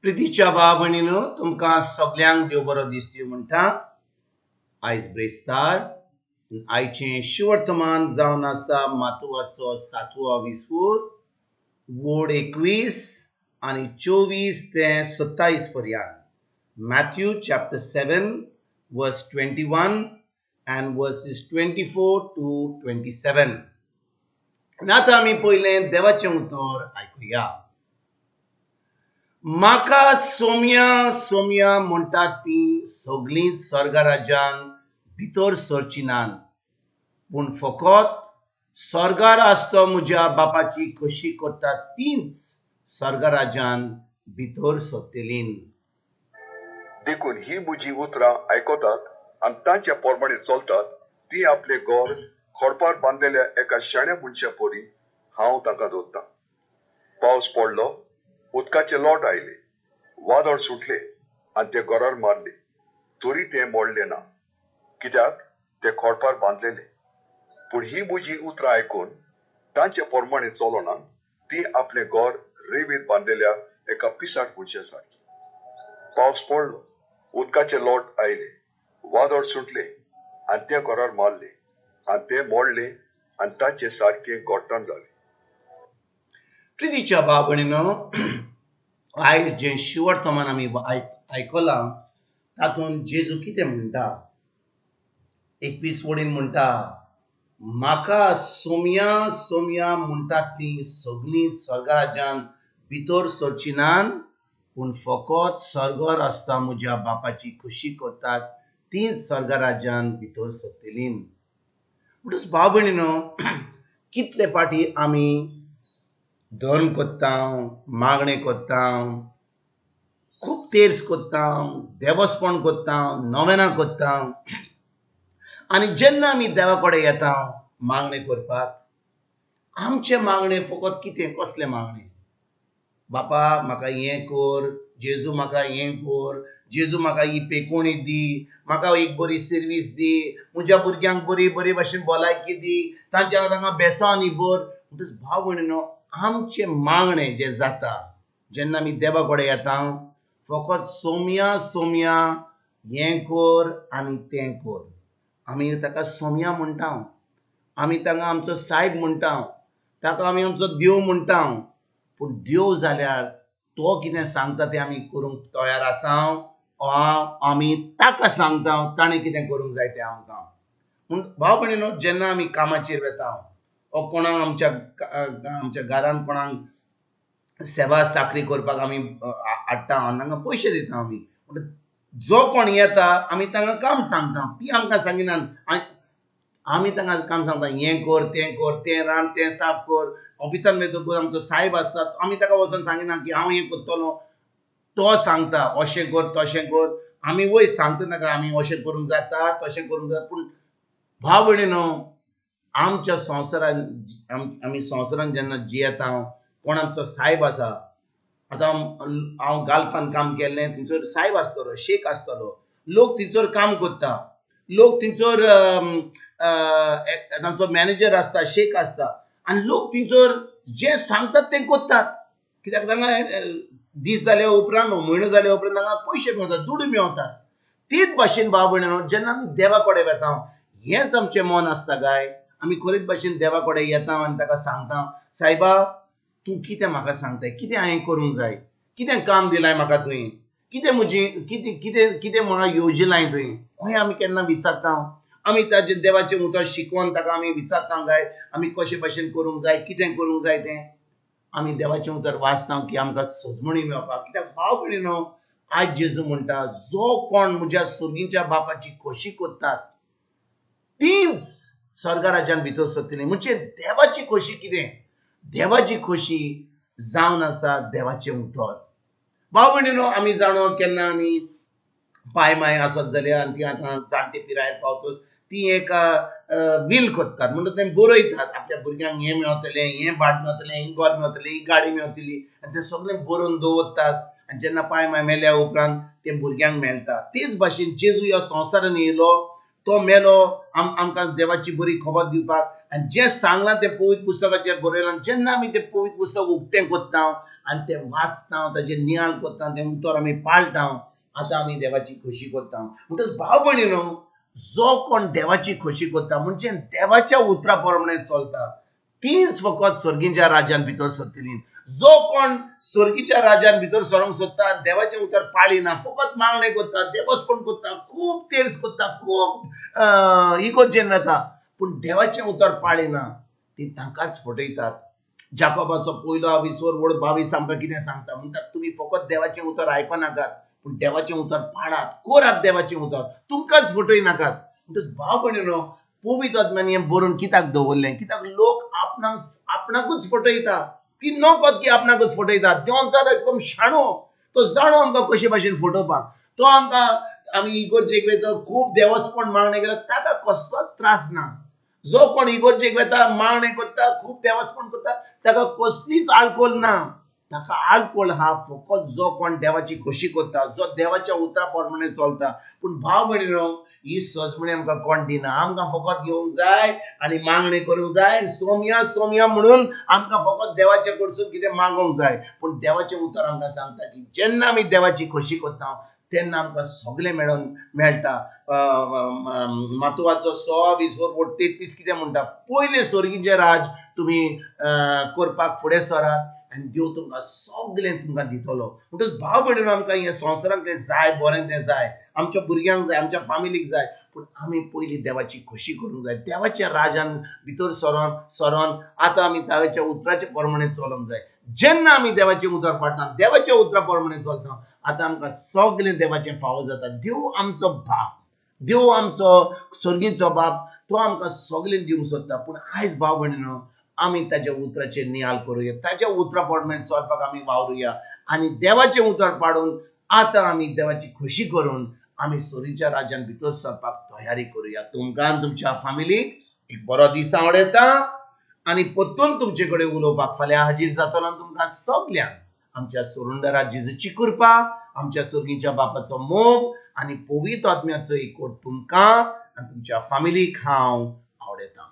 प्रितीच्या भाव भयणीनो, तुमकां सगल्यांक देव बरो दीस दिवं म्हणटा. आयज ब्रेस्तार. आयचें शिवर्तमान जावन आसा मातुवाचो सातवो विसवूर, वोड 21 आनी 24 ते 27 पर्यंत. Matthew chapter 7 verse 21 and verses 24 to 27. आनी आतां आमी पयलें देवाचें उतर आयकुया. म्हाका सोमया सोमया म्हणटात तीं सगळींच स्वर्गराज्यान भितर सरची नात, पूण फकत स्वर्गार आसतो म्हज्या बापाची खोशी करतात तींच स्वर्गराज्यान भितर सरतलीं. देखून ही म्हजी उतरां आयकतात आनी तांच्या प्रमाणे चलतात ती आपले घर खडपार बांदलेल्या एका शाण्या मनशा परी हांव तांकां दवरतां. पावस पडलो, उदकाचे लोट आयले, वादळ सुटले आनी ते घरार मारले, तरी तें मोडलें ना, कित्याक ते खडपार बांदलेले. पूण ही म्हजी उतरां आयकून तांचे प्रमाणे चलना ती आपलें घर रेंवेत बांदलेल्या एका पिसाट मनशा सारकी. पावस पडलो, उदकाचे लोट आयले, वादळ सुटले आनी ते घरार मारले आनी ते मोडले आनी तांचे सारकें गोट्टान जालें. प्रितीच्या भाव भयणीनो, आयज जें शिवर्तमान आमी आयकलां तातूंत जेजू कितें म्हणटा? 21 वडीन म्हणटा, म्हाका सोमया सोमया म्हणटात तीं सगळीं स्वर्गराज्यान भितर सरची नात, पूण फकत स्वर्गार आसता म्हज्या बापाची खोशी करतात तींच स्वर्गराज्यान भितर सरतलीं. म्हणटच भाव भयणीनो, कितले फावटी आमी धर्म करता, मागणें करता, खूब तेर्स करता, देवस्पण करता, नवेनां करता, आनी जेन्ना आमी देवा कडेन येता मागणें करपाक, आमचें मागणें फकत कितें, कसलें मागणें? बापा म्हाका हें कर, जेजू म्हाका हें कर, जेजू म्हाका ही पेकोणी दी, म्हाका एक बरी सर्वीस दी, म्हज्या भुरग्यांक बरी बरी भाशेन भलायकी दी, तांच्या तांकां बेसांनी भर. म्हणटच भाव भयणीनो, आमचें मागणें जें जाता जेन्ना आमी देवा कडेन येता, फकत सोमया सोमया हें कर आनी तें कर. आमी ताका सोमया म्हणटा, आमी ताका आमचो सायब म्हणटा, ताका आमी आमचो देव म्हणटा. पूण देव जाल्यार तो कितें सांगता तें आमी करूंक तयार आसा, आमी ताका सांगता ताणें कितें करूंक जाय तें आमकां. पूण भाव भयणीनो, जेन्ना आमी कामाचेर वता ओ कोणाक आमच्या आमच्या घरान कोणाक सेवा चाकरी करपाक आमी हाडटा आनी तांकां पयशे दिता आमी, जो कोण येता आमी तांकां काम सांगता, ती आमकां सांगिनात, आमी तांकां काम सांगता, हें कर तें कर, तें रांद तें साफ कर. ऑफिसान वयतकूच आमचो सायब आसता, आमी ताका वचोन सांगिना की हांव हें करतलो, तो सांगता अशें कर तशें कर. आमी वयर सांगता ताका आमी अशें करूंक जाता तशें करूंक जाता. पूण भाव भयणीनो, आमच्या संवसारान आमी संवसारान जेन्ना जियेता, कोण आमचो सायब आसा. आतां हांव गाल्फान काम केल्लें, थंयसर सायब आसतलो, शेख आसतलो, लोक थंयसर काम करता, लोक थंयसर तांचो मॅनेजर आसता, शेख आसता, आनी लोक थंयसर जें सांगतात तें करतात, कित्याक तांकां दीस जाल्या उपरांत म्हयनो जाल्या उपरांत तांकां पयशे मेवतात, दुडू मेवतात. तेच भाशेन भाव भयणीनो, जेन्ना आमी देवा कडेन वता, हेंच आमचें मन आसता काय आमी खरेच भाशेन देवा कडेन येता आनी ताका सांगता, सायबा तूं कितें म्हाका सांगताय, कितें हांवें करूंक जाय, कितें काम दिलाय म्हाका तुवें, कितें म्हजी कितें कितें कितें म्हाका येवजिलाय तुवें, हें आमी केन्ना विचारता? आमी ताजें देवाचें उतर शिकोवन ताका आमी विचारता काय आमी कशे भाशेन करूंक जाय, कितें करूंक जाय तें. आमी देवाचें उतर वाचता की आमकां सजमणी मेळपाक. कित्याक भाव भयणीनो, आयज जेजू म्हणटा, जो कोण म्हज्या सुर्गीच्या बापाची खोशी करतात तींच स्वर्गराज्यान भितर सरतलीं. म्हणजे देवाची खोशी कितें? देवाची खोशी जावन आसा देवाचें उतर. भाव भयणीनो, आमी जाणो केन्ना आमी पाय माय आसत जाल्यार आनी ती आतां जाणटे पिरायेर पावतच ती एक वील करतात, म्हणटा तें बरयतात आपल्या भुरग्यांक हें मेवतलें, हें भाट मेवतलें, हें घर मेवतलें, ही गाडी मेवतली, आनी तें सगळें बरोवन दवरतात. आनी जेन्ना पाय माय मेल्या उपरांत तें भुरग्यांक मेळटा. तेच भाशेन जेजू ह्या संवसारान येयलो, तो मेलो आमकां देवाची बरी खबर दिवपाक. आनी जें सांगलां तें पवित्र पुस्तकाचेर बरयलां. जेन्ना आमी तें पवित्र पुस्तक उक्तें करता आनी तें वाचता, ताजेर नियाळ करता, तें उतर आमी पाळटा, आतां आमी देवाची खोशी करता. म्हणटच भाव भयणीनो, जो कोण देवाची खोशी करता म्हणजे देवाच्या उतरा प्रमाणे चलता, तीच फकत सर्गीच्या राज्यान भितर सरतली. जो कोण सर्गीच्या राज्यान भितर सरोंक सोदता, देवाचें उतर पाळिना, फकत मागणें करता, देवस्पण करता, खूब तेर्स करता, खूब इगोर्जेन वता, पूण देवाचें उतर पाळिना, ती तांकांच फटयतात. जाकोबाचो पयलो 20 वड 22 आमकां कितें सांगता? म्हणटात तुमी फकत देवाचें उतर आयकनाकात, पूण देवाचें उतर पाळात, करात देवाचें उतर, तुमकांच फटयनाकात. म्हणटच भाव भयणीनो, पवित्र आत्म्यान हें बरोवन कित्याक दवरलें? कित्याक लोक आपणाक आपणाकूच फटयता. ती नकत की आपणाकूच फटयता. देंवचार एकदम शाणो, तो जाणो आमकां कशे भाशेन फटोवपाक. तो आमकां आमी इगोर्जेक वयता, खूब देवस्पण मागणें केल्यार ताका कसलोच त्रास ना. जो कोण इगोर्जेक वता, मागणें करता, खूब देवस्पण करता, ताका कसलीच आळकोल ना. ताका आळकोल हा फकत जो कोण देवाची खोशी करता, जो देवाच्या उतरा प्रमाणे चलता. पूण भाव भयणीनो, ही सजमणी आमकां कोण दिना. आमकां फकत घेवंक जाय आनी मागणें करूंक जाय आनी सोमया सोमया म्हणून आमकां फकत देवाचे कडसून कितें मागोवंक जाय. पूण देवाचें उतर आमकां सांगता की जेन्ना आमी देवाची खोशी करता तेन्ना आमकां सगळें मेळोन मेळटा. मातुवाचो 16 20 वड 33 कितें म्हणटा? पयलें स्वर्गीचें राज तुमी करपाक फुडें सरात आनी देव तुमकां सगळें तुमकां दितलो. म्हणटच भाव भयणीनो, आमकां हें संवसारांत तें जाय, बरें तें जाय, आमच्या भुरग्यांक जाय, आमच्या फामिलीक जाय, पूण आमी पयलीं देवाची खोशी करूंक जाय. देवाच्या राजान भितर सरोन सरोन आतां आमी देवाच्या उतराचे प्रमाणे चलोंक जाय. जेन्ना आमी देवाचें उतर पाळटा, देवाच्या उतरा प्रमाणे चलता, आतां आमकां सगळें देवाचें फावो जाता. देव आमचो बाप, देव आमचो सर्गीचो बाप, तो आमकां सगळें दिवंक सोदता. पूण आयज भाव भयणीनो, आमी ताज्या उतराचेर नियाळ करुया, ताज्या उतरा प्रमाणे चलपाक आमी वावरुया आनी देवाचें उतर पाडून आतां आमी देवाची खोशी करून आमी सोरीच्या राज्यान भितर सरपाक तयारी करुया. तुमकां आनी तुमच्या फामिलीक एक बरो दीस आवडयता आनी परतून तुमचे कडेन उलोवपाक फाल्यां हाजीर जातलो. आनी तुमकां सगल्यांक आमच्या सोरुंदरा जेजूची कृपा, आमच्या सोर्गीच्या बापाचो मोग आनी पवित्र आत्म्याचो एकवट तुमकां आनी तुमच्या फामिलीक हांव आवडयतां.